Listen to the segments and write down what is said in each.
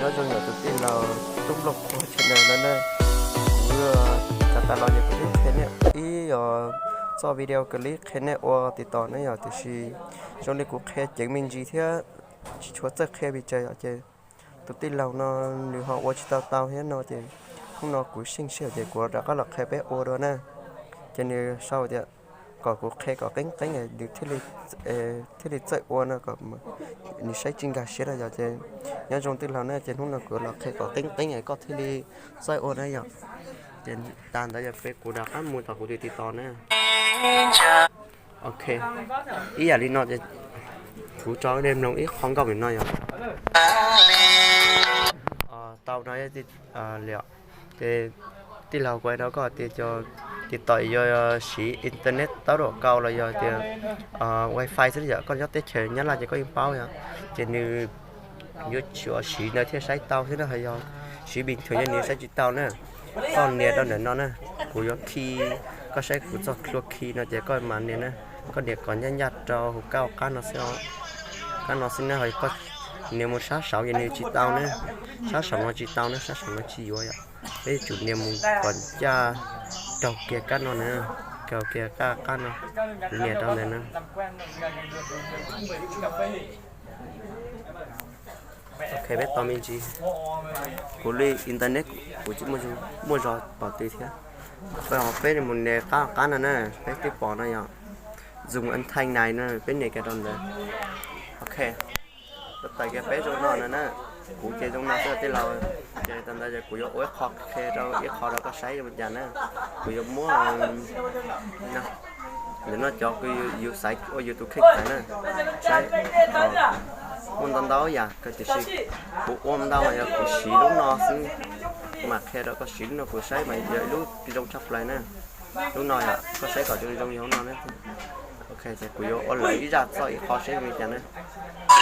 Nyob zoo yog tus tij laug Tub Nplooj Qhuav channel no na. Kuv, tag tas los ces kuv twb qhia nej ib yog txoj video clip qhia nej ua TikTok ne yom, tiam sis zoo li kuv qhia ceev me ntsis thiab tsis tshua txawj qhia pes tsawg yom, ces tus tij laug no nws ho ua tsis tau tau thiab no ces hnub no kuv xyeej sij hawm ces kuv rov qab los qhia peb ua dua na. Ces nws sau tias kom kuv qhia kom qeeb qeeb nws thiaj li txawj ua no, kom nws saib tsis nkag siab no yom. Ces nyob zoo tij laug na, ces hnub no kuv los qhia kom qeeb qeeb koj thiaj li txawj ua na yom. Ces tas ntawd yog peb kuv rov qab mus tom kuv tus TikTok na. Ok, ib yam li no ces kuv tso nej mloog ib qho nkauj li no yom. Tau no, ces tij laug kuv hais rau koj tias cov TikTok yuav siv internet tốc độ cao los yog tias wifi xwb yom, koj nyob teb chaws Nyab Laj ces koj yeej paub yom. Ces nws yuav tsum siv ntawd thiaj saib tau thiab na, ho yog siv bình thường ces nws saib tsis tau na. Koj nias rau ntawm no na, kuv yuav khi, koj saib kuv txoj hlua khi no ces koj mam nias na. Koj nias kom ncaj ncaj rau hauv qab no xwb, qab no xwb na, ho koj nias mus sab saud ces nws tsis tau na. Sab saud no tsis tau na, sab saud no tsis yuav yom. Peb yuav tsum nias mus kom ncaj raug kiag qab no na, raug kiag qab, qab no, nias rau ntawd na. Ok, peb tos me ntsis. Kuv li internet kuv tsis muaj zog pom twg thiab. Peb mus nias qab, qab no na, peb twb pom no yom. Zoom and tight no, peb nias kiag rau ntawd. Ok, tawm kiag peb zoo no na. Kuv ces zoo no xwb tij laug. Ces tau ntawd ces kuv yuav ua ib qho qhia rau ib qho rau koj saib zoo li cas na. Kuv yuav muab, ntawm no cov kuv yuav xaiv ua yus tus kheej xaiv na. Saib, muaj ntau ntau yam kawg tiam sis kuv ua ntau mas yog kuv siv lub no xwb. Kuv mam qhia rau koj siv lub no kuv saib mas yog ib lub zoo tshaj plaws na. Lub no yom, koj saib kom zoo zoo yog lub no na. Ok, ces kuv yuav ua lawv ib zaj txoj ib qho seb zoo li cas na.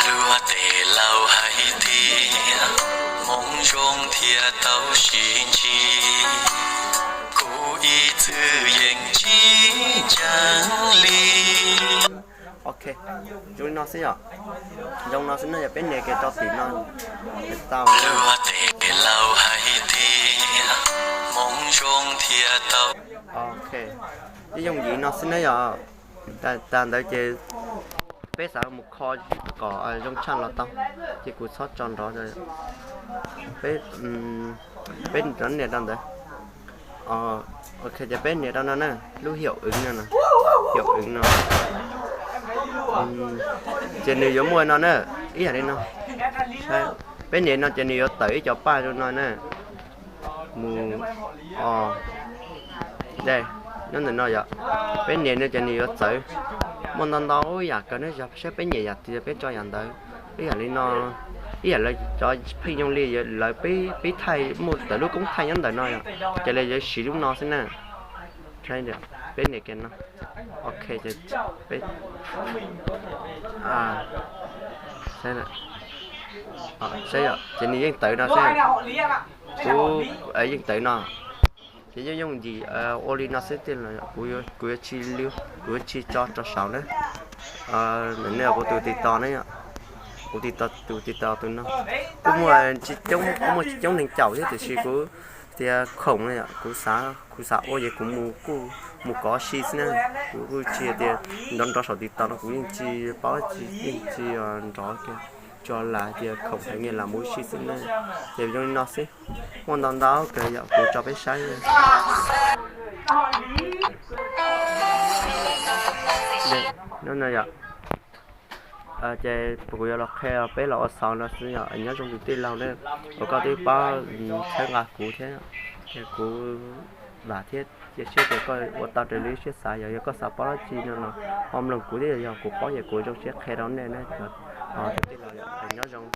Luag tej laus hais tias hmoov zoo thiaj tau sib ntsib, kuv ib txwm yeej tsis ntseeg li. Ok, zoo li no xwb yom. Zoo no xwb no yog peb nias kiag rau tim no. Tau, luag tej laus hais tias hmoov zoo thiaj tau. Ok, yooj yim no xwb na yom. Tas ntawd ces peb xav mus kho kom zoo tshaj los tau, ces kuv txhob tso nrov. Peb, peb rov nias rau ntawd. Ok, ces peb nias rau no na, lub hiaum wv no, hiaum wv no. Ces nws yuav muaj no na, ib yam li no. Peb nias no ces nws yuav tawm ib co paj zoo no na. Mus, o, de, nyob ntawm no yom. Peb nias no ces nws yuav txawv. Muaj ntau ntau yam kawg na, yog saib peb nyiam yam twg peb tso yam ntawd. Ib yam li no, ib yam li cov pheej yooj li lawv peb pib thaij muaj tawm lub koob thaij nyob ntawm no yom, ces lawv yuav siv lub no xwb na. Peb nias kiag no. Ok, peb, saib, saib yom, ces nws yeej tawv no xwb. Kuv, yeej tawv no. Ces yooj yooj yim ua li no xwb tiag, kuv yuav tsis, kuv yuav tsis tso rau saud na. Ntawm no kuv tus TikTok na yom, kuv TikTok, tus TikTok tus no, kuj muaj tsis coob, kuj muaj tsis coob neeg caum thiab tiam sis kuv tias khoom no yom, kuv xav, kuv xav ua ces kuv mus, kuj mus kov si xwb na. Kuv kuj tsis tias nrov nrov saum TikTok no kuv yeej tsis paub, tsis, yeej tsis nrov kiag, tsuas lam tias khoom hais nyias lam mus ua si xwb na. Ces zoo li no xwb, muaj ntau ntau kawg yom, kuv tso peb saib. No yom, ces kuv yuav los qhia peb los ua xov no xwb yom. Nyob zoo tus tij laug na, uas koj twb pab txhawb nqa kuv thiab, ces kuv vam thiab cia siab tias koj ua tau raws li siab xav. Yog, yog koj xav paub dab tsi no los ho mloog kuv thiab, yog kuv paub ces kuv zoo siab qhia rau nej na. Tus tij laug, nyob zoo.